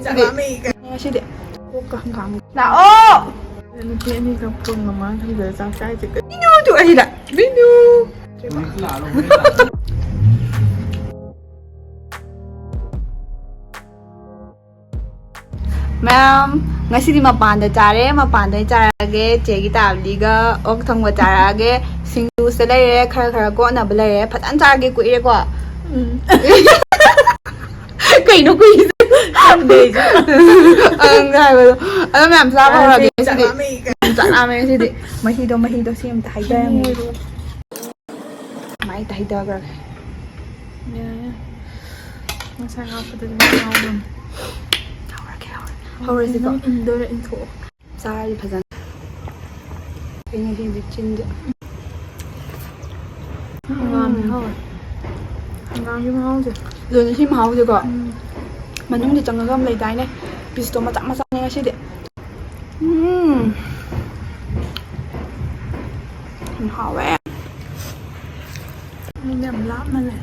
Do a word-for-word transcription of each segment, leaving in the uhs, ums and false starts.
ꯉꯁꯤꯗꯤ ꯀꯣꯛꯀ ꯍꯪꯒꯥꯝ ꯂꯥꯛꯑꯣ꯫ ꯅꯨꯄꯤ ꯑꯅꯤꯈꯛ ꯄꯨꯡ ꯃꯃꯥꯡ ꯊꯝꯖꯔ ꯆꯥꯛ ꯆꯥꯏꯁꯦ ꯀꯩꯅꯣ? ꯕꯤꯅꯨ ꯇꯨ ꯑꯁꯤꯗ ꯕꯤꯅꯨ꯫ ꯃꯌꯥꯝ, ꯉꯁꯤꯗꯤ ꯃꯄꯥꯟꯗ ꯆꯥꯔꯦ꯫ ꯃꯄꯥꯟꯗ ꯆꯥꯔꯒꯦ꯫ ꯆꯦꯒꯤ ꯇꯥꯕꯗꯤꯒ ꯑꯣꯛ ꯊꯣꯡꯕ ꯆꯥꯔꯛꯑꯒꯦ꯫ ꯁꯤꯡꯖꯨꯁꯦ ꯂꯩꯔꯦ, ꯈꯔ ꯈꯔ ꯀꯣꯠꯅꯕ ꯂꯩꯔꯦ꯫ ꯐꯖꯅ ꯆꯥꯔꯒꯦ, ꯀꯨꯏꯔꯦꯀꯣ꯫ ꯎꯝ꯫ ꯀꯩꯅꯣ ꯀꯨꯏꯁꯦ? ꯈꯪꯗꯦ ꯑꯩꯁꯨ꯫ ꯑꯪ ꯍꯥꯏꯕꯗꯣ꯫ ꯑꯗꯣ ꯃꯌꯥꯝ ꯆꯥꯕ ꯍꯧꯔꯒꯦ ꯉꯁꯤꯗꯤ꯫ ꯆꯥꯛ ꯂꯥꯝꯃꯦ ꯉꯁꯤꯗꯤ꯫ ꯃꯍꯤꯗꯣ, ꯃꯍꯤꯗꯣ ꯁꯤ ꯑꯝꯇ ꯍꯩꯊꯔꯝꯒꯦ꯫ ꯃꯥꯏ ꯇꯥꯏꯗꯈ꯭ꯔꯒꯦ꯫ ꯌꯥꯔꯦ꯫ ꯉꯁꯥꯏ ꯍꯥꯞꯄꯗꯗꯤ ꯃꯍꯥꯎ ꯌꯥꯎꯗꯕꯅꯤ꯫ ꯍꯧꯔꯒꯦ, ꯍꯧꯔꯒꯦ꯫ ꯍꯧꯔꯁꯤꯀꯣ꯫ ꯅꯪ ꯏꯟꯗꯣꯏꯔ ꯏꯟꯊꯣꯛꯑꯣ꯫ ꯆꯥꯔꯗꯤ ꯐꯖꯅ꯫ ꯑꯩꯅ ꯁꯤꯗꯤ ꯆꯤꯟꯗ꯫ ꯍꯪꯒꯥꯝꯗꯤ ꯎꯝ꯫ ꯍꯥꯎꯋꯦ꯫ ꯍꯪꯒꯥꯝꯒꯤ ꯃꯍꯥꯎꯁꯦ꯫ ꯑꯗꯨꯅ ꯁꯤ ꯃꯍꯥꯎꯁꯦꯀꯣ꯫ ꯎꯝ꯫ ꯃꯅꯨꯡꯗ ꯆꯪꯉꯒ ꯑꯃ ꯂꯩꯗꯥꯏꯅꯦ꯫ ꯄꯤꯁꯇꯣ ꯃꯆꯥ ꯃꯆꯥꯅꯦ ꯉꯁꯤꯗꯤ꯫ ꯎꯝ꯫ ꯌꯥꯝ ꯍꯥꯎꯋꯦ꯫ ꯃꯤꯅ ꯌꯥꯝ ꯂꯥꯞꯅ ꯂꯩ꯫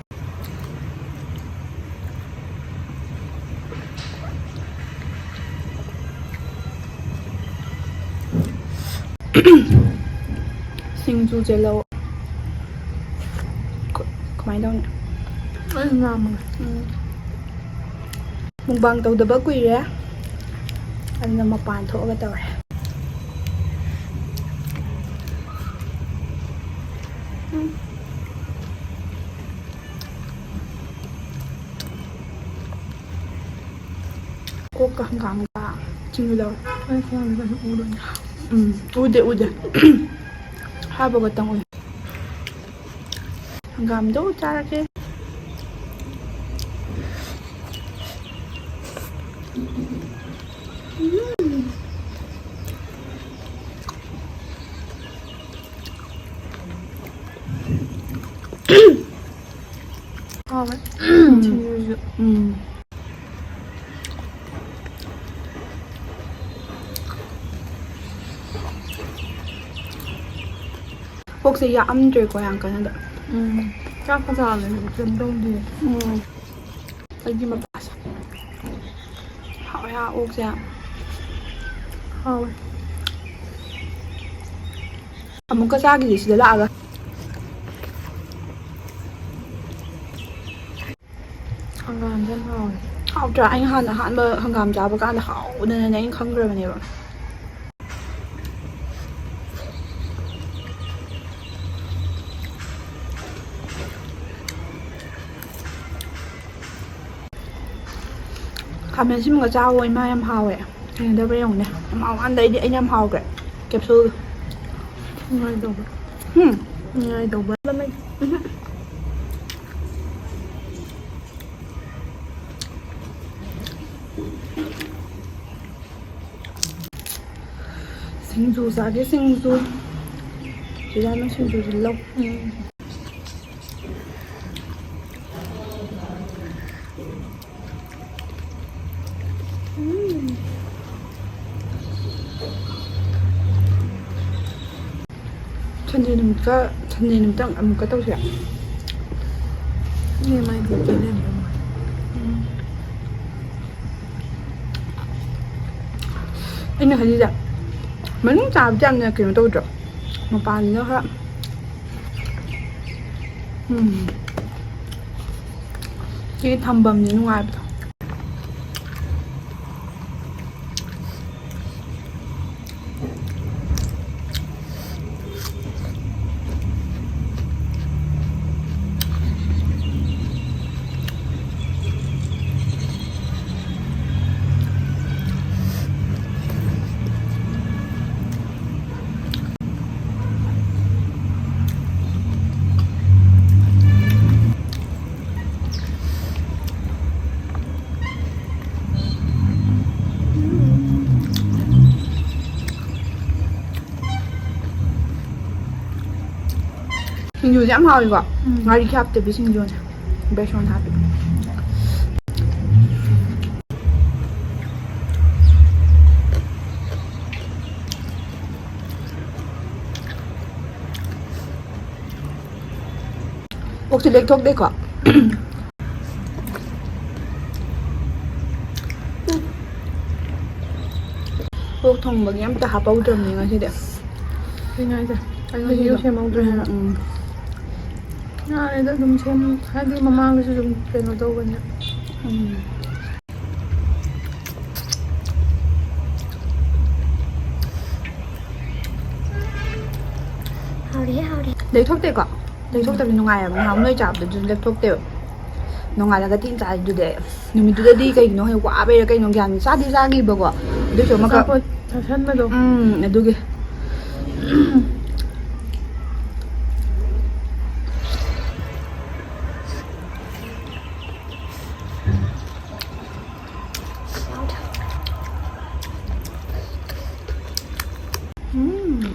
ꯁꯤꯡꯖꯨꯁꯦ ꯂꯧ꯫ ꯀ-, ꯀꯃꯥꯏꯅ ꯇꯧꯅꯤ? ꯑꯩ ꯉꯥꯝꯃꯒꯦ꯫ ꯎꯝ꯫ ꯃꯨꯛꯕꯥꯡ ꯇꯧꯗꯕ ꯀꯨꯏꯔꯦ, ꯑꯗꯨꯅ ꯃꯄꯥꯟ ꯊꯣꯛꯑꯒ ꯇꯧꯔꯦ꯫ ꯎꯝ꯫ ꯀꯣꯛꯀ ꯍꯪꯒꯥꯝꯒ ꯆꯤꯡꯂꯧ꯫ ꯑꯩ ꯈꯣꯡꯁꯦ ꯀꯩꯁꯨ ꯎꯔꯣꯏꯗ꯫ ꯎꯝ, ꯎꯗꯦ, ꯎꯗꯦ꯫ ꯍꯥꯞꯄꯒꯇꯪ ꯎꯏ꯫ ꯍꯪꯒꯥꯝꯗꯣ ꯆꯥꯔꯒꯦ꯫ ꯎꯝ꯫ ꯍꯥꯎꯋꯦ꯫ ꯁꯤꯡꯖꯨꯁꯨ꯫ ꯎꯝ꯫ ꯀꯣꯛꯁꯦ ꯌꯥꯛꯑꯝꯗ꯭ꯔꯦꯀꯣ ꯌꯥꯝ ꯀꯟꯅꯗ꯫ ꯎꯝ꯫ ꯆꯥꯛꯀ ꯆꯥꯕꯗꯗꯤ ꯀꯩꯝ ꯇꯧꯗꯦ꯫ ꯎꯝ꯫ ꯑꯩꯒꯤ ꯃꯄꯥꯁꯦ꯫ ꯑꯣꯛꯁꯦ ꯍꯥꯎꯋꯦ꯫ ꯑꯃꯨꯛꯀ ꯆꯥꯈꯤꯁꯦ ꯁꯤꯗ ꯂꯥꯛꯑꯒ꯫ ꯍꯪꯒꯥꯝꯁꯦ ꯌꯥꯝ ꯍꯥꯎꯋꯦ꯫ ꯍꯥꯎꯇ꯭ꯔꯥ? ꯑꯩꯅ ꯍꯥꯟꯅ ꯑꯍꯥꯟꯕ ꯍꯪꯒꯥꯝ ꯆꯥꯕ ꯀꯥꯟꯗ ꯍꯥꯎꯕꯗꯅꯅꯦ ꯑꯩꯅ ꯈꯪꯈ꯭ꯔꯕꯅꯦꯕ꯫ ꯈꯥꯃꯦꯟ ꯑꯁꯤꯟꯕꯒ ꯆꯥꯕ ꯏꯃꯥ ꯌꯥꯝ ꯍꯥꯎꯋꯦ꯫ ꯍꯩꯅꯗꯕ꯭ꯔꯥ ꯌꯦꯡꯉꯨꯅꯦ꯫ ꯌꯥꯝ ꯍꯥꯎ ꯀꯥꯟꯗ ꯑꯩꯗꯤ, ꯑꯩꯅ ꯌꯥꯝ ꯍꯥꯎꯈ꯭ꯔꯦ ꯀꯦꯞꯁꯨꯜꯗꯣ꯫ ꯅꯨꯡꯉꯥꯏꯇꯧꯕ꯫ ꯍꯨꯝ꯫ ꯅꯨꯡꯉꯥꯏꯇꯧꯕ꯫ ꯎꯝꯍꯨꯝ꯫ ꯁꯤꯡꯖꯨ ꯆꯥꯒꯦ, ꯁꯤꯡꯖꯨ꯫ ꯆꯦ ꯌꯥꯏꯃ ꯁꯤꯡꯖꯨꯁꯤ ꯂꯧ꯫ ꯎꯝ꯫ ꯎꯝ꯫ ꯁꯟꯗꯦ ꯅꯨꯃꯤꯠꯀ, ꯁꯟꯗꯦ ꯅꯨꯃꯤꯠꯇ ꯑꯃꯨꯛꯀ ꯇꯧꯁꯤꯔꯥ? ꯏꯅꯦ ꯃꯥꯏꯗꯤ ꯀꯦꯂꯦꯟꯗ꯭ꯔꯣ ꯃꯥꯜꯂꯦ꯫ ꯎꯝ꯫ ꯑꯩꯅ ꯈꯜꯂꯤꯁꯦ, ꯃꯅꯨꯡ ꯆꯥꯕꯗꯤ ꯌꯥꯝꯅ ꯀꯩꯅꯣ ꯇꯧꯗ꯭ꯔꯣ? ꯃꯄꯥꯟꯗ ꯈꯔ, ꯎꯝ꯫ ꯁꯤ ꯊꯝꯐꯝꯁꯦ ꯅꯨꯡꯉꯥꯏꯕꯗꯣ꯫ ꯁꯤꯡꯖꯨꯁꯦ ꯌꯥꯝ ꯍꯥꯎꯋꯤꯀꯣ꯫ ꯎꯝ꯫ ꯉꯥꯔꯤ ꯍꯥꯞꯇꯕꯤ ꯁꯤꯡꯖꯨꯅꯦ꯫ ꯕꯦꯁꯣꯟ ꯍꯥꯞꯄꯤ꯫ ꯑꯣꯛꯁꯦ ꯂꯦꯛꯊꯣꯛꯇꯦꯀꯣ꯫ ꯎꯝ꯫ ꯄꯣꯛ ꯊꯣꯡꯕꯒꯤ ꯑꯝꯇ ꯍꯥꯞꯄꯧꯗ꯭ꯔꯕꯅꯤ ꯉꯁꯤꯗꯤ꯫ ꯑꯗꯨꯅ ꯑꯩꯁꯦ ꯑꯩ ꯉꯁꯤꯗꯣ ꯁꯦꯝꯍꯧꯗ꯭ꯔꯦ ꯍꯥꯏꯕ꯫ ꯎꯝ꯫ ꯌꯥꯔꯦꯗ, ꯑꯗꯨꯝ ꯁꯦꯝ, ꯍꯥꯏꯗꯤ ꯃꯃꯥꯡꯗꯁꯨ ꯑꯗꯨꯝ ꯀꯩꯅꯣ ꯇꯧꯕꯅꯦ꯫ ꯎꯝ꯫ ꯍꯥꯎꯔꯦ, ꯍꯥꯎꯔꯦ꯫ ꯂꯩꯊꯣꯛꯇꯦꯀꯣ? ꯂꯩꯊꯣꯛꯇꯕꯗꯤ ꯅꯨꯡꯉꯥꯏꯌꯦꯕ꯫ ꯉꯍꯥꯟ ꯅꯣꯏ ꯆꯥꯕꯗꯨꯗꯤ ꯂꯦꯞꯊꯣꯛꯇꯦꯕ꯫ ꯅꯣꯡꯉꯥꯜꯂꯒ ꯊꯦꯡ ꯆꯥꯏꯗꯨꯗꯤ꯫ ꯅꯨꯃꯤꯠꯇꯨꯗꯗꯤ ꯀꯩꯒꯤꯅꯣ ꯈꯪꯗꯦ, ꯋꯥꯕꯩꯔꯥ ꯀꯩꯅꯣ ꯒ꯭ꯌꯥꯟ ꯆꯥꯗꯤ ꯆꯥꯈꯤꯕꯀꯣ꯫ ꯑꯗꯨꯏꯁꯨ ꯑꯃꯈꯛ ꯑꯆꯥꯄꯣꯠ ꯆꯥꯁꯟꯕꯗꯣ꯫ ꯎꯝ, ꯑꯗꯨꯒꯤ꯫ ꯎꯝ꯫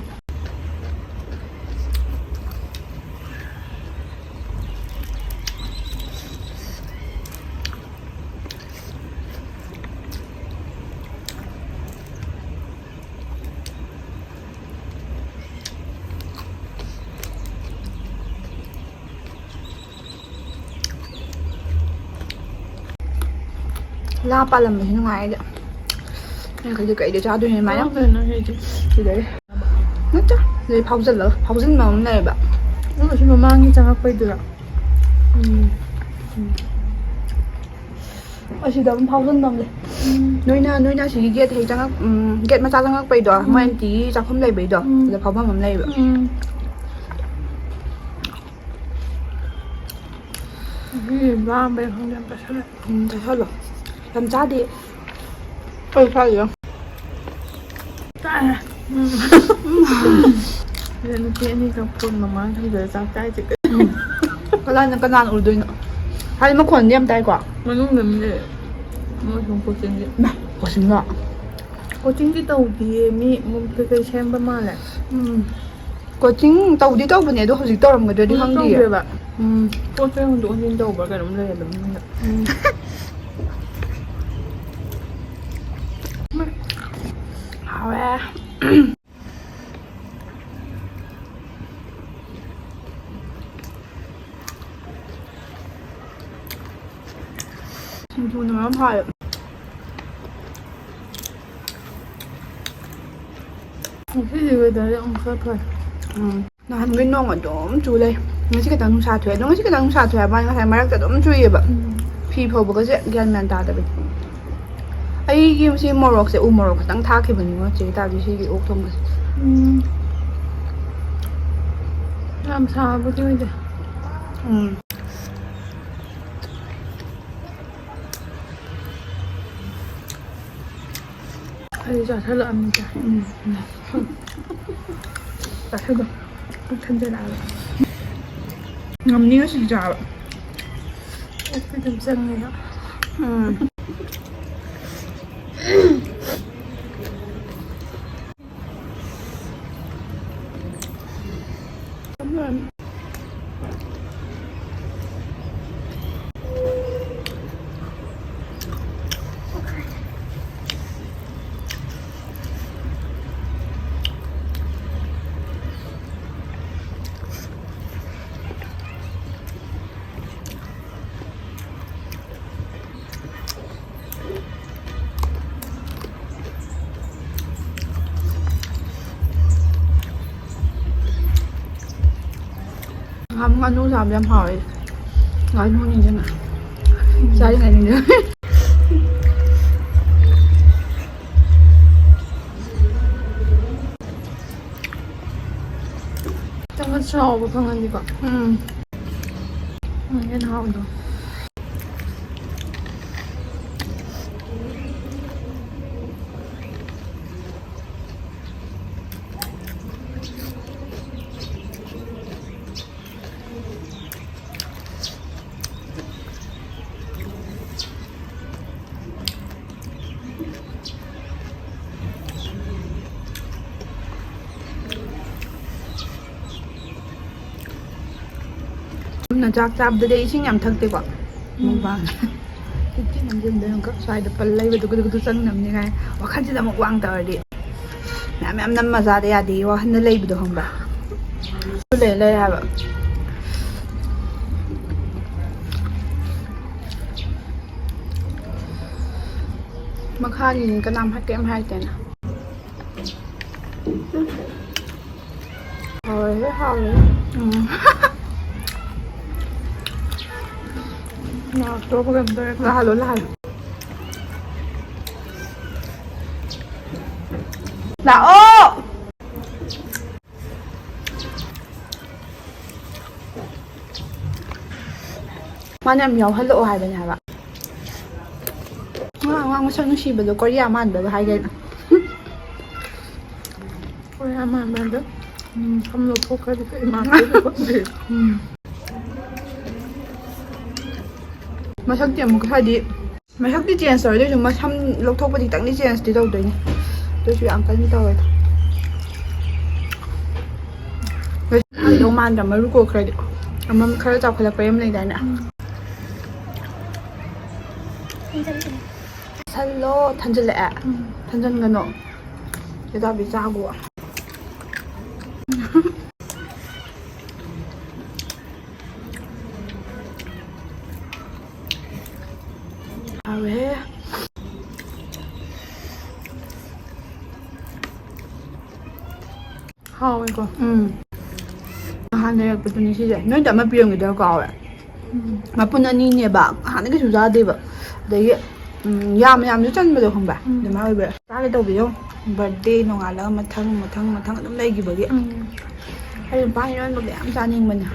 ꯂꯥ ꯄꯥꯜꯂꯝꯕꯁꯤ ꯅꯨꯡꯉꯥꯏ ꯑꯩꯗꯤ꯫ ꯑꯩ ꯈꯜꯂꯤ ꯀꯩꯗ ꯆꯥꯗꯣꯏꯅꯣ ꯑꯗꯨꯃꯥꯏꯅ꯫ ꯆꯥꯗꯣꯏꯅꯣ ꯁꯤꯗꯤ? ꯁꯤꯗꯩ꯫ ꯅꯠꯇꯦ, ꯁꯤꯗꯩ ꯐꯥꯎꯖꯜꯂꯒ, ꯐꯥꯎꯖꯤꯟꯕ ꯑꯃ ꯂꯩꯌꯦꯕ꯫ ꯑꯣ, ꯁꯤ ꯃꯃꯥꯡꯒꯤ ꯆꯪꯉꯛꯄꯩꯗꯨꯔꯥ? ꯎꯝ꯫ ꯎꯝ꯫ ꯑꯁꯤꯗ ꯑꯗꯨꯝ ꯐꯥꯎꯖꯟꯕ ꯑꯃ ꯂꯩ꯫ ꯎꯝ꯫ ꯅꯣꯏꯅ, ꯅꯣꯏꯅ ꯑꯁꯤꯒꯤ ꯒꯦꯠ ꯍꯦꯛ ꯆꯪꯉꯛ-, ꯎꯝ, ꯒꯦꯠ ꯃꯆꯥ ꯆꯪꯉꯛꯄꯩꯗꯣ, ꯎꯝ꯫ ꯃꯣꯏ ꯑꯟꯇꯤꯒꯤ ꯆꯥꯛꯈꯨꯝ ꯂꯩꯕꯩꯗꯣ, ꯎꯝ꯫ ꯑꯗ ꯐꯥꯎꯐꯝ ꯑꯃ ꯂꯩꯌꯦꯕ꯫ ꯎꯝ꯫ ꯉꯁꯤꯗꯤ ꯂꯥꯝꯕꯩ ꯈꯪꯗꯦ, ꯌꯥꯝ ꯆꯥꯁꯜꯂꯦ꯫ ꯎꯝ, ꯆꯥꯁꯜꯂꯣ꯫ ꯌꯥꯝ ꯆꯥꯗꯦ꯫ ꯑꯩ ꯆꯥꯗꯦꯗ꯫ ꯆꯥꯔꯦ꯫ ꯎꯝ꯫ ꯁꯤꯗ ꯅꯨꯄꯤ ꯑꯅꯤꯈꯛ ꯐꯣꯟ ꯃꯃꯥꯡ ꯊꯝꯖꯤꯜꯂ ꯆꯥꯛ ꯆꯥꯏꯁꯦ ꯀꯩꯅꯣ? ꯀꯅꯥꯅ, ꯀꯅꯥꯅ ꯎꯗꯣꯏꯅꯣ? ꯍꯥꯏꯗꯤ ꯃꯈꯣꯟꯗꯤ ꯌꯥꯝ ꯇꯥꯏꯀꯣ? ꯃꯅꯨꯡꯗ ꯃꯤ ꯂꯩ꯫ ꯃꯣꯏ ꯁꯨꯝ ꯀꯣꯆꯤꯡꯒꯤ꯫ ꯃꯥ, ꯀꯣꯆꯤꯡꯂꯣ? ꯀꯣꯆꯤꯡꯗꯤ ꯇꯧꯗꯤꯌꯦ, ꯃꯤ ꯀꯩꯀꯩ ꯁꯦꯝꯕ ꯃꯥꯜꯂꯦ꯫ ꯎꯝ꯫ ꯀꯣꯆꯤꯡ ꯇꯧꯗꯤ ꯇꯧꯕꯅꯦ, ꯑꯗꯣ ꯍꯧꯖꯤꯛ ꯇꯧꯔꯝꯒꯗ꯭ꯔꯗꯤ ꯍꯧꯖꯤꯛ ꯈꯪꯗꯤꯌꯦ꯫ ꯇꯧꯗꯦꯕ꯫ ꯎꯝ꯫ ꯄꯣꯠ ꯆꯩ ꯍꯣꯟꯗꯣꯛ ꯍꯣꯟꯖꯤꯟ ꯇꯧꯕ꯭ꯔꯥ ꯀꯩꯅꯣꯝ ꯂꯩꯌꯦꯕ ꯃꯅꯨꯡꯗ꯫ ꯎꯝ꯫ ꯍꯥꯎꯔꯦ꯫ ꯁꯤꯡꯖꯨꯅ ꯃꯔꯣꯝ ꯍꯥꯎꯋꯦ꯫ ꯉꯁꯤꯗꯤ weather ꯌꯥꯝ ꯈꯔ ꯐꯔꯦ꯫ ꯎꯝ꯫ ꯅꯍꯥꯟꯒꯩ ꯅꯣꯡ ꯑꯗꯨꯝ ꯆꯨ ꯂꯩ꯫ ꯉꯁꯤ ꯈꯛꯇꯪ ꯅꯨꯡꯁꯥ ꯊꯣꯛꯑꯦ꯫ ꯑꯗꯣ ꯉꯁꯤ ꯈꯛꯇꯪ ꯅꯨꯡꯁꯥ ꯊꯣꯛꯑꯦ ꯍꯥꯏꯕ ꯋꯥꯅꯤ, ꯉꯁꯥꯏ ꯃꯔꯛꯇ ꯑꯗꯨꯝ ꯆꯨꯏꯌꯦꯕ꯫ ꯎꯝ꯫ ꯐꯤ ꯐꯧꯕꯒꯁꯦ ꯒ꯭ꯌꯥꯟ ꯃꯦꯟ ꯇꯥꯗꯕꯤꯅꯤ꯫ ꯑꯩꯒꯤ ꯁꯤ ꯃꯣꯔꯣꯛꯁꯦ, ꯎ ꯃꯣꯔꯣꯛ ꯈꯛꯇꯪ ꯊꯥꯛꯈꯤꯕꯅꯤꯉꯣ, ꯆꯦ ꯇꯥꯕꯤ, ꯁꯤꯒꯤ ꯑꯣꯛ ꯊꯣꯡꯕꯁꯦ꯫ ꯎꯝ꯫ ꯌꯥꯝ ꯁꯥꯕꯗꯤ ꯑꯣꯏꯗꯦ꯫ ꯎꯝ꯫ ꯑꯩ ꯆꯥꯁꯜꯂꯛꯑꯝꯅꯤꯗ꯫ ꯎꯝ꯫ ꯆꯥꯁꯜꯂꯣ꯫ ꯄꯨꯛ ꯊꯟꯖꯜꯂꯛꯑꯕ꯫ ꯉꯝꯅꯤ ꯉꯁꯤꯗꯤ ꯆꯥꯕ꯫ ꯑꯣꯛꯇꯤ ꯑꯗꯨꯝ ꯆꯪꯉꯦꯕ꯫ ꯎꯝ꯫ ꯉꯥ-, ꯉꯥꯅꯨ ꯆꯥꯕꯗ ꯌꯥꯝ ꯍꯥꯎꯋꯦ꯫ ꯉꯥꯅꯨ ꯅꯤꯡꯁꯤꯡꯉꯦ꯫ ꯆꯥꯔꯤꯉꯩ ꯅꯤꯡꯁꯤꯡꯉꯦ꯫ ꯆꯥꯃꯁ ꯆꯥꯎꯕ ꯐꯪꯍꯟꯅꯤꯀꯣ꯫ ꯎꯝ꯫ ꯎꯝ, ꯍꯦꯟꯅ ꯍꯥꯎꯗꯣ꯫ ꯌꯨꯝꯅ ꯆꯥꯛ ꯆꯥꯕꯗꯗꯤ ꯑꯩ ꯏꯁꯤꯡ ꯌꯥꯝ ꯊꯛꯇꯦꯀꯣ꯫ ꯎꯝ꯫ ꯃꯨꯛꯕꯥꯡ꯫ ꯐꯤꯐꯇꯤ ꯅꯝꯁꯤꯟꯗꯣꯏ ꯑꯃꯈꯛ ꯁ꯭ꯋꯥꯏꯗ ꯄꯜ ꯂꯩꯕꯗꯨ ꯒꯨꯗꯨ ꯒꯨꯗꯨ ꯆꯪꯅꯕꯅꯤ ꯀꯥꯏ ꯋꯥꯈꯜꯁꯤꯗ ꯑꯃꯨꯛ ꯋꯥꯡ ꯇꯧꯔꯗꯤ꯫ ꯃꯌꯥꯝ ꯃꯌꯥꯝ ꯅꯝꯃ ꯆꯥꯗ ꯌꯥꯗꯦ ꯋꯥꯈꯜꯗ ꯂꯩꯕꯗꯣ ꯈꯪꯕ꯭ꯔꯥ? ꯑꯗꯨ ꯂꯩ ꯂꯩ ꯍꯥꯏꯕ꯫ ꯃꯈꯥꯒꯤ ꯀꯅꯥꯝ ꯀꯩꯝ ꯍꯥꯏꯔꯛꯇꯦꯅ꯫ ꯍꯥꯎꯋꯦ, ꯍꯥꯎꯋꯦ꯫ ꯎꯝ꯫ ꯂꯥꯛꯇꯣꯔꯕ ꯀꯩꯅꯣꯝ ꯇꯧꯔꯦ꯫ ꯂꯥꯛꯍꯜꯂꯣ, ꯂꯥꯛꯍꯜꯂꯣ꯫ ꯂꯥꯛꯑꯣ! ꯃꯥꯅ ꯌꯥꯝ ꯌꯥꯎꯍꯜꯂꯛꯑꯣ ꯍꯥꯏꯕꯅꯦ ꯍꯥꯏꯕ꯫ ꯑꯉꯥꯡ, ꯑꯉꯥꯡ ꯃꯁꯛ ꯅꯨꯡꯁꯤꯕꯗꯣ ꯀꯣꯔꯤꯌꯥ ꯃꯥꯟꯕꯒ ꯍꯥꯏꯒꯦ꯫ ꯀꯣꯔꯤꯌꯥ ꯃꯥꯟꯕꯗꯣ꯫ ꯎꯝ, ꯁꯝ ꯂꯧꯊꯣꯛꯈ꯭ꯔꯗꯤ ꯀꯩ ꯃꯥꯟꯗꯣꯏꯅꯣ ꯈꯪꯗꯦ꯫ ꯎꯝ꯫ ꯃꯁꯛꯇꯤ ꯑꯃꯨꯛ ꯍꯥꯏꯗꯤ ꯃꯁꯛꯇꯤ change ꯇꯧꯔꯦ, ꯑꯗꯨꯑꯣꯏꯁꯨ ꯃꯁꯝ ꯂꯧꯊꯣꯛꯄꯗꯤ ꯈꯤꯇꯪꯗꯤ change ꯇꯤ ꯇꯧꯗꯣꯏꯅꯦ꯫ ꯑꯗꯨꯑꯣꯏꯁꯨ ꯌꯥꯝ ꯀꯟꯅ ꯇꯧꯔꯣꯏꯗ꯫ ꯀꯩꯗꯧ ꯃꯥꯟꯗ꯭ꯔꯥ ꯃꯔꯨ ꯀꯣꯛꯈ꯭ꯔꯗꯤ꯫ ꯑꯃ ꯈꯔ ꯆꯥꯎꯈꯠꯂꯛꯄꯩ ꯑꯃ ꯂꯩꯗꯥꯏꯅꯦ? ꯎꯝ꯫ ꯊꯟꯖꯜꯂꯣ, ꯊꯟꯖꯜꯂꯛꯑꯦ꯫ ꯎꯝ꯫ ꯊꯟꯖꯟꯒꯅꯣ꯫ ꯆꯦ ꯇꯥꯕꯤ ꯆꯥꯒꯣ꯫ ꯍꯥꯎꯋꯦꯍꯦ꯫ ꯍꯥꯎꯋꯦꯀꯣ꯫ ꯎꯝ꯫ ꯅꯍꯥꯟ ꯂꯩꯔꯛꯄꯗꯨꯅꯦ ꯁꯤꯁꯦ꯫ ꯅꯣꯏꯗ ꯑꯃ ꯄꯤꯔꯝꯒꯗ꯭ꯔꯥ ꯀꯥꯎꯔꯦ꯫ ꯎꯝ꯫ ꯃꯄꯨꯟ ꯑꯅꯤꯅꯦꯕ꯫ ꯍꯥꯟꯅ ꯀꯩꯁꯨ ꯆꯥꯗꯦꯕ꯫ ꯑꯗꯒꯤ, ꯎꯝ, ꯌꯥꯝ ꯌꯥꯝꯁꯨ ꯆꯟꯕꯗꯣ ꯈꯪꯕ꯭ꯔꯥ? ꯎꯝ꯫ ꯑꯗꯨꯃꯥꯏꯅ ꯑꯣꯏꯕ꯫ ꯆꯥꯒꯦ ꯇꯧꯕꯤꯌꯣ꯫ Birthday ꯅꯣꯡꯉꯥꯜꯂꯒ ꯃꯊꯪ, ꯃꯊꯪ, ꯃꯊꯪ ꯑꯗꯨꯝ ꯂꯩꯈꯤꯕꯒꯤ꯫ ꯎꯝ꯫ ꯑꯩ ꯄꯥꯟ ꯏꯔꯣꯟꯕꯒ ꯌꯥꯝ ꯆꯥꯅꯤꯡꯕꯅꯦ꯫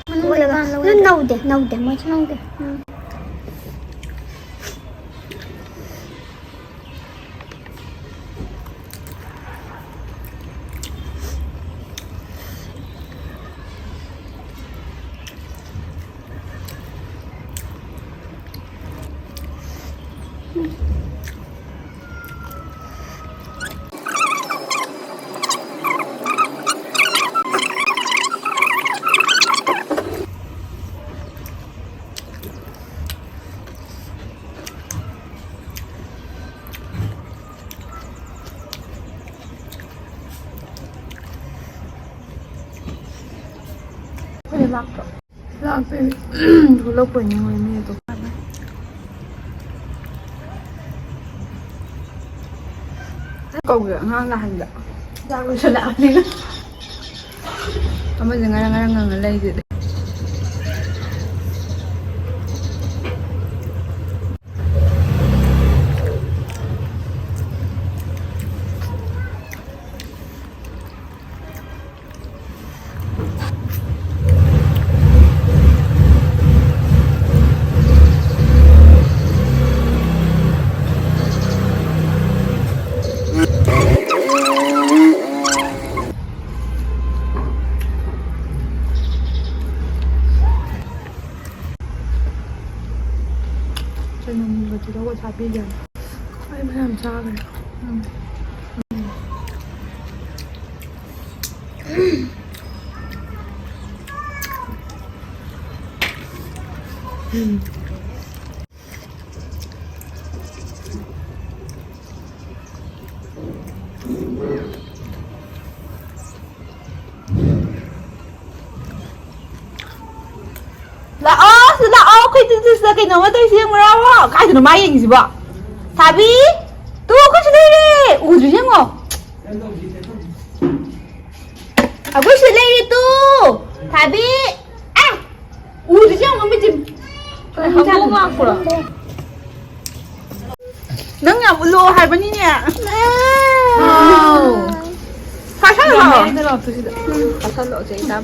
ꯃꯅꯨꯡꯗꯒ ꯂꯧꯔꯒ ꯅꯧꯗꯦ, ꯅꯧꯗꯦ, ꯃꯣꯏꯁꯨ ꯅꯧꯗꯦ꯫ ꯎꯝ꯫ ꯑꯩꯈꯣꯏ ꯂꯥꯛꯄ꯭ꯔꯣ? ꯂꯥꯛꯇꯣꯏꯅꯦ꯫ ꯊꯣꯛꯂꯛꯄꯩꯅꯦ ꯃꯣꯏ ꯃꯤ ꯑꯇꯣꯞꯄ꯫ ꯀꯧꯕꯗ ꯑꯉꯥꯡ ꯅꯍꯥꯟꯗ ꯆꯥꯛ ꯂꯣꯏꯁꯜꯂꯛꯑꯕꯅꯤꯅ ꯑꯃꯁꯦ ꯉꯔꯪ ꯉꯔꯪ ꯉꯪꯉ ꯂꯩꯁꯤꯗꯤ꯫ ꯆꯅꯝꯒ ꯇꯤꯜꯍꯧꯒ ꯊꯥꯛꯄꯤꯒꯦ꯫ ꯑꯩ ꯐꯅꯌꯥꯝ ꯆꯥꯈ꯭ꯔꯦ꯫ ꯎꯝ꯫ ꯂꯥꯛꯑꯣ, ꯁꯤꯗ ꯂꯥꯛꯑꯣ, ꯑꯩꯈꯣꯏ ꯁꯤꯗ ꯀꯩꯅꯣꯝꯃ ꯇꯧꯔꯤꯁꯤ ꯌꯦꯡꯉꯨꯔꯥꯎ꯫ ꯀꯥꯏꯗꯅꯣ ꯃꯥ ꯌꯦꯡꯉꯤꯁꯤꯕꯣ? ꯊꯥꯕꯤ! ꯇꯨ, ꯑꯩꯈꯣꯏ ꯁꯤꯗ ꯂꯩꯔꯦ! ꯎꯗ꯭ꯔꯤ ꯌꯦꯡꯉꯣ꯫ ꯑꯩꯈꯣꯏ ꯁꯤꯗ ꯂꯩꯔꯦ ꯇꯨ! ꯊꯥꯕꯤ! ꯑꯦ! ꯎꯗ꯭ꯔꯤ ꯌꯦꯡꯉꯣ, ꯃꯃꯤꯠꯁꯦ꯫ ꯀꯩ ꯍꯧꯗꯣꯡ ꯂꯥꯛꯄ꯭ꯔꯣ? ꯅꯪ ꯌꯥꯝ ꯎꯠꯂꯣ ꯍꯥꯏꯕꯅꯤꯅꯦ꯫ ꯍꯥꯎ꯫ ꯐꯥꯁꯜꯂꯣ꯫ ꯃꯌꯥꯏꯗ ꯂꯥꯛꯇꯣꯏꯁꯤꯗ꯫ ꯐꯥꯁꯜꯂꯣ, ꯆꯦ ꯏꯅꯥꯎ꯫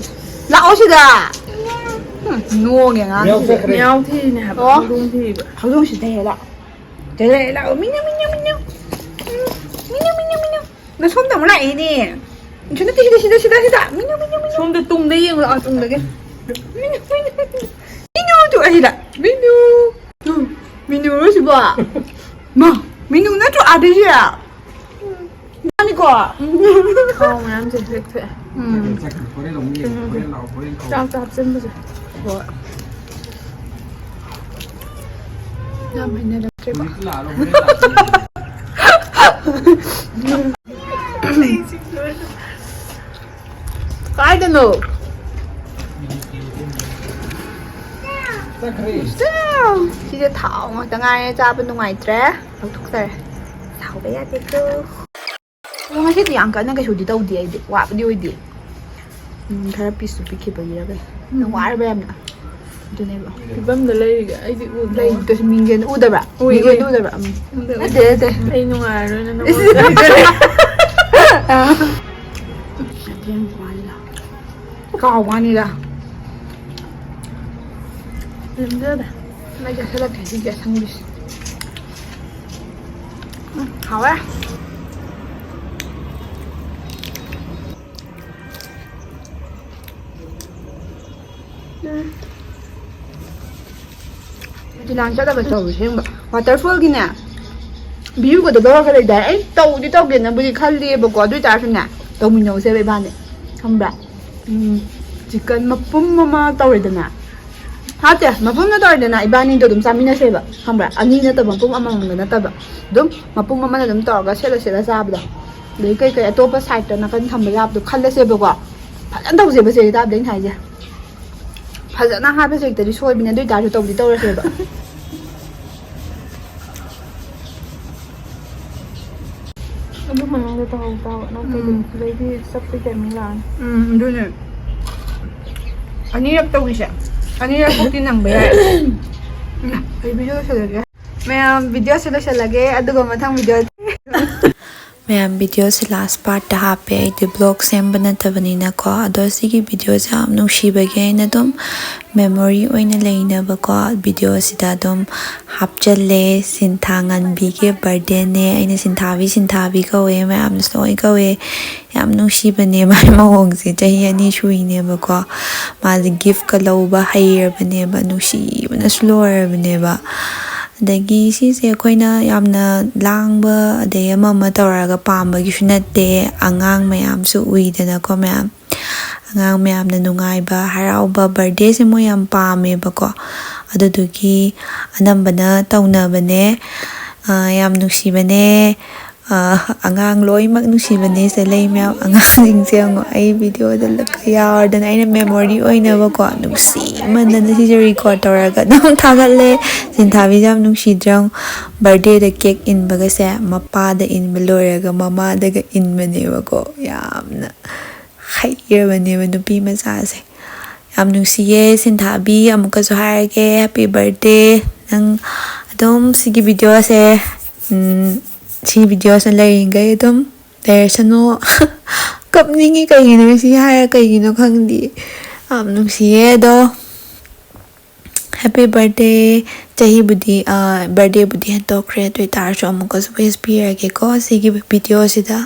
ꯂꯥꯛꯑꯣ ꯁꯤꯗ꯫ ꯍꯨꯝ, ꯅꯣꯡꯉꯦ ꯑꯉꯥꯡꯁꯤꯗꯤ꯫ ꯃꯌꯥꯝ ꯊꯤꯔꯤꯅꯦ ꯍꯥꯏꯕ꯫ ꯑꯣ꯫ ꯍꯧꯗꯣꯡ ꯊꯤꯔꯤꯕ꯫ ꯍꯧꯗꯣꯡ ꯁꯤꯗ ꯍꯦꯛ ꯂꯥꯛꯑꯣ꯫ ꯁꯤꯗ ꯍꯦꯛ ꯂꯥꯛꯑꯣ꯫ ꯃꯤꯅꯨ, ꯃꯤꯅꯨ, ꯃꯤꯅꯨ꯫ ꯃꯤꯅꯨ, ꯃꯤꯅꯨ, ꯃꯤꯅꯨ꯫ ꯅꯁꯣꯝꯗ ꯑꯃꯨꯛ ꯂꯥꯛꯑꯦꯅꯦ꯫ ꯁꯤꯗ ꯅꯠꯇꯦ, ꯁꯤꯗ, ꯁꯤꯗ, ꯁꯤꯗ, ꯁꯤꯗ꯫ ꯃꯤꯅꯨ, ꯃꯤꯅꯨ, ꯃꯤꯅꯨ꯫ ꯁꯣꯝꯗ ꯇꯨꯡꯗ ꯌꯦꯡꯉꯨ ꯂꯥꯛꯑꯣ, ꯇꯨꯡꯗꯒꯤ꯫ ꯃꯤꯅꯨ, ꯃꯤꯅꯨ, ꯃꯤꯅꯨ꯫ ꯃꯤꯅꯨ ꯇꯨ ꯑꯁꯤꯗ꯫ ꯃꯤꯅꯨ꯫ ꯃꯤꯅꯨꯔꯣ ꯁꯤꯕꯣ? ꯃꯥ, ꯃꯤꯅꯨ ꯅꯠꯇ꯭ꯔꯣ ꯑꯥꯗꯩꯁꯦ? ꯃꯥꯅꯤꯀꯣ? ꯊꯥꯎ ꯃꯌꯥꯝꯁꯦ ꯂꯦꯛꯊꯣꯛꯑꯦ꯫ ꯎꯝ꯫ ꯆꯥꯛ ꯆꯥ ꯍꯥꯞꯆꯤꯟꯕꯁꯦ꯫ ꯍꯣꯏ꯫ ꯌꯥꯝ ꯍꯩꯅꯔꯛꯇ꯭ꯔꯦꯀꯣ꯫ ꯀꯥꯏꯗꯅꯣ? ꯆꯠꯈ꯭ꯔꯦ꯫ ꯁꯤꯁꯦ ꯊꯥꯎ ꯉꯥꯛꯇ ꯉꯥꯏꯔꯦ, ꯆꯥꯕ ꯅꯨꯡꯉꯥꯏꯇ꯭ꯔꯦ꯫ ꯂꯧꯊꯣꯛꯆꯔꯦ꯫ ꯁꯥꯎꯕ ꯌꯥꯗꯦꯀꯣ꯫ ꯑꯗꯣ ꯉꯁꯤꯗꯤ ꯌꯥꯝ ꯀꯟꯅ ꯀꯩꯁꯨꯗꯤ ꯇꯧꯗꯦ ꯑꯩꯗꯤ, ꯋꯥꯕꯗꯤ ꯑꯣꯏꯗꯦ꯫ ꯎꯝ, ꯈꯔ ꯄꯤꯁꯁꯨ ꯄꯤꯛꯈꯤꯕꯒꯤꯔ ꯀꯩꯅꯣ꯫ ꯅꯪ ꯋꯥꯔꯕ ꯌꯥꯝꯅ? ꯑꯗꯨꯅꯦꯕ꯫ ꯐꯤꯕꯝꯗ ꯂꯩꯔꯤꯒꯦ ꯑꯩꯗꯤ ꯎꯗꯦ꯫ ꯂꯩꯇꯁꯨ ꯃꯤꯡꯁꯦꯜ ꯎꯗꯕ꯭ꯔꯥ? ꯎꯏ, ꯃꯤꯡꯁꯦꯜ ꯎꯏ꯫ ꯎꯗꯕ꯭ꯔꯥ? ꯎꯝ. ꯎꯗꯦ, ꯅꯠꯇꯦ, ꯅꯠꯇꯦ꯫ ꯑꯩ ꯅꯨꯡꯉꯥꯏꯔꯔꯣꯏꯅ ꯏꯁ, ꯅꯉꯣꯟꯗ꯫ ꯀꯥꯎ ꯋꯥꯅꯤꯗ꯫ ꯂꯦꯝꯖꯗꯦ꯫ ꯃꯩ ꯆꯠꯁꯜꯂꯛꯀꯦ ꯁꯤꯒꯤ ꯑꯁꯪꯕꯤꯁꯦ꯫ ꯎꯝ, ꯍꯥꯎꯋꯦ꯫ ꯎꯝ. ꯗꯤꯂꯥꯟ ꯆꯠꯂꯒ ꯇꯧꯔꯨꯁꯦ ꯑꯁꯦꯡꯕ꯫ Waterfallꯒꯤꯅꯦ, viewꯒꯗꯣ ꯂꯧꯔꯒ ꯂꯩꯗꯥꯏ? ꯑꯩ ꯇꯧꯗꯤ ꯇꯧꯒꯦꯅꯕꯨꯗꯤ ꯈꯜꯂꯤꯕꯀꯣ, ꯑꯗꯨ ꯑꯣꯏꯇꯥꯔꯁꯨꯅꯦ, ꯇꯧꯃꯤꯟꯅꯧꯁꯦꯕ ꯏꯕꯥꯅꯤ, ꯈꯪꯕ꯭ꯔꯥ? ꯎꯝ, chicken ꯃꯄꯨꯝ ꯑꯃ ꯇꯧꯔꯦꯗꯅ, ꯅꯠꯇꯦ, ꯃꯄꯨꯝꯅ ꯇꯧꯔꯦꯗꯅ, ꯏꯕꯥꯅꯤꯗꯣ ꯑꯗꯨꯝ ꯆꯥꯃꯤꯟꯅꯁꯦꯕ, ꯈꯪꯕ꯭ꯔꯥ? ꯑꯅꯤ ꯅꯠꯇꯕ, ꯃꯄꯨꯝ ꯑꯃꯃꯝꯒ ꯅꯠꯇꯕ, ꯑꯗꯨꯝ ꯃꯄꯨꯝ ꯑꯃꯅ ꯑꯗꯨꯝ ꯇꯧꯔꯒ ꯁꯦꯠꯂ ꯁꯦꯠꯂ ꯆꯥꯕꯗꯣ꯫ ꯑꯗꯩ ꯀꯩꯀꯩ ꯑꯇꯣꯞꯄ sideꯇ ꯅꯥꯀꯟ ꯊꯝꯕ ꯌꯥꯕꯗꯣ ꯈꯜꯂꯁꯦꯕꯀꯣ꯫ ꯐꯖꯅ ꯇꯧꯁꯦꯕ ꯆꯦ ꯇꯥꯕꯗ ꯑꯩꯅ ꯍꯥꯏꯁꯦ꯫ ꯐꯖꯅ ꯍꯥꯏꯕꯁꯦ ꯍꯦꯛꯇꯗꯤ ꯁꯣꯏꯕꯅꯦ, ꯑꯗꯨ ꯑꯣꯏꯇꯥꯔꯁꯨ ꯇꯧꯗꯤ ꯇꯧꯔꯁꯦꯕ꯫ ꯑꯗꯨ ꯃꯅꯨꯡꯗ ꯇꯧꯍꯧ ꯇꯥꯕ ꯅꯠꯇ꯭ꯔꯗꯤ ꯎꯝ. ꯑꯗꯩꯗꯤ ꯆꯠꯄꯩ timing ꯂꯥꯛꯑꯅꯤ꯫ ꯎꯝ, ꯑꯗꯨꯅꯦ꯫ ꯑꯅꯤꯔꯛ ꯇꯧꯈꯤꯁꯦ꯫ ꯑꯅꯤꯔꯛ ꯐꯥꯎꯗꯤ ꯅꯪꯕ ꯌꯥꯏ꯫ ꯎꯝ, ꯑꯩ video ꯂꯣꯏꯁꯤꯜꯂꯒꯦ꯫ ꯃꯌꯥꯝ, videoꯁꯦ ꯂꯣꯏꯁꯤꯜꯂꯒꯦ, ꯑꯗꯨꯒ ꯃꯊꯪ video. ꯃꯌꯥꯝ, videoꯁꯦ last partꯇ ꯍꯥꯞꯄꯦ, ꯑꯩꯗꯤ vlog ꯁꯦꯝꯕ ꯅꯠꯇꯕꯅꯤꯅꯀꯣ꯫ ꯑꯗꯣ ꯁꯤꯒꯤ videoꯁꯦ ꯌꯥꯝ ꯅꯨꯡꯁꯤꯕꯒꯤ ꯑꯩꯅ ꯑꯗꯨꯝ memory ꯑꯣꯏꯅ ꯂꯩꯅꯕꯀꯣ, videoꯁꯤꯗ ꯑꯗꯨꯝ ꯍꯥꯞꯆꯜꯂꯦ꯫ ꯁꯤꯟꯊꯥ ꯉꯟꯕꯤꯒꯤ birthdayꯅꯦ꯫ ꯑꯩꯅ ꯁꯤꯟꯊꯥꯕꯤ, ꯁꯤꯟꯊꯥꯕꯤ ꯀꯧꯋꯦ, ꯃꯌꯥꯝꯅꯁꯨ ꯂꯣꯏ ꯀꯧꯋꯦ꯫ ꯌꯥꯝ ꯅꯨꯡꯁꯤꯕꯅꯦ ꯃꯥꯏ ꯃꯑꯣꯡꯁꯦ꯫ ꯆꯍꯤ ꯑꯅꯤ ꯁꯨꯏꯅꯦꯕꯀꯣ꯫ ꯃꯥꯁꯦ giftꯀ ꯂꯧꯕ ꯍꯩꯔꯕꯅꯦꯕ, ꯅꯨꯡꯁꯤꯕꯅꯁꯨ ꯂꯣꯏꯔꯕꯅꯦꯕ꯫ ꯑꯗꯒꯤ ꯁꯤꯁꯦ ꯑꯩꯈꯣꯏꯅ ꯌꯥꯝꯅ ꯂꯥꯡꯕ ꯑꯗꯩ ꯑꯃ ꯑꯃ ꯇꯧꯔꯒ ꯄꯥꯝꯕꯒꯤꯁꯨ ꯅꯠꯇꯦ, ꯑꯉꯥꯡ ꯃꯌꯥꯝꯁꯨ ꯎꯏꯗꯅꯀꯣ ꯃꯌꯥꯝ꯫ ꯑꯉꯥꯡ ꯃꯌꯥꯝꯅ ꯅꯨꯡꯉꯥꯏꯕ, ꯍꯔꯥꯎꯕ, birthdayꯁꯦ ꯃꯣꯏ ꯌꯥꯝ ꯄꯥꯝꯃꯦꯕꯀꯣ꯫ ꯑꯗꯨꯗꯨꯒꯤ ꯑꯅꯝꯕꯅ ꯇꯧꯅꯕꯅꯦ꯫ ꯑ, ꯌꯥꯝ ꯅꯨꯡꯁꯤꯕꯅꯦ꯫ ꯑꯉꯥꯡ ꯂꯣꯏꯅꯃꯛ ꯅꯨꯡꯁꯤꯕꯅꯦ꯫ ꯁꯦ ꯂꯩ ꯃꯌꯥꯝ, ꯑꯉꯥꯡꯁꯤꯡꯁꯦ ꯌꯦꯡꯉꯣ, ꯑꯩ ꯚꯤꯗꯤꯑꯣꯗ ꯀꯌꯥ ꯌꯥꯎꯔꯗꯅ ꯑꯩꯅ ꯃꯦꯃꯣꯔꯤ ꯑꯣꯏꯅꯕꯀꯣ ꯅꯨꯡꯁꯤꯃꯟꯗꯅ ꯁꯤꯁꯦ ꯔꯤꯀꯣꯔꯠ ꯇꯧꯔꯒ ꯑꯗꯨꯝ ꯊꯥꯒꯠꯂꯦ꯫ ꯁꯤꯟꯊꯥꯕꯤꯁꯦ ꯌꯥꯝ ꯅꯨꯡꯁꯤꯗ꯭ꯔꯥ? ꯕꯥꯔꯗꯦꯗ ꯀꯦꯛ ꯏꯟꯕꯒꯁꯦ ꯃꯄꯥꯗ ꯏꯟꯕ ꯂꯣꯏꯔꯒ ꯃꯃꯥꯗꯒ ꯏꯟꯕꯅꯦꯕꯀꯣ꯫ ꯌꯥꯝꯅ ꯍꯩꯔꯕꯅꯦꯕ ꯅꯨꯄꯤ ꯃꯆꯥꯁꯦ꯫ ꯌꯥꯝ ꯅꯨꯡꯁꯤꯌꯦ ꯁꯤꯟꯊꯥꯕꯤ꯫ ꯑꯃꯨꯛꯀꯁꯨ ꯍꯥꯏꯔꯒꯦ, ꯍꯦꯄꯤ ꯕꯥꯔꯗꯦ꯫ ꯅꯪ ꯑꯗꯨꯝ ꯁꯤꯒꯤ ꯚꯤꯗꯤꯑꯣꯁꯦ, ꯎꯝ, ꯁꯤ ꯚꯤꯗꯤꯑꯣꯁꯤꯅ ꯂꯩꯔꯤꯈꯩ ꯑꯗꯨꯝ ꯂꯩꯔꯁꯅꯨ꯫ ꯀꯞꯅꯤꯡꯉꯤ꯫ ꯀꯩꯒꯤꯅꯣ ꯁꯤ ꯍꯥꯏꯔ ꯀꯩꯒꯤꯅꯣ ꯈꯪꯗꯦ꯫ ꯌꯥꯝ ꯅꯨꯡꯁꯤꯌꯦ꯫ ꯑꯗꯣ ꯍꯦꯄꯤ ꯕꯥꯔꯗꯦ꯫ ꯆꯍꯤꯕꯨꯗꯤ, ꯕꯥꯔꯗꯦꯕꯨꯗꯤ ꯍꯦꯟꯇꯣꯛꯈ꯭ꯔꯦ, ꯑꯗꯨ ꯑꯣꯏꯇꯥꯔꯁꯨ ꯑꯃꯨꯛꯀꯁꯨ ꯋꯤꯁ ꯄꯤꯔꯒꯦꯀꯣ ꯁꯤꯒꯤ ꯚꯤꯗꯤꯑꯣꯁꯤꯗ꯫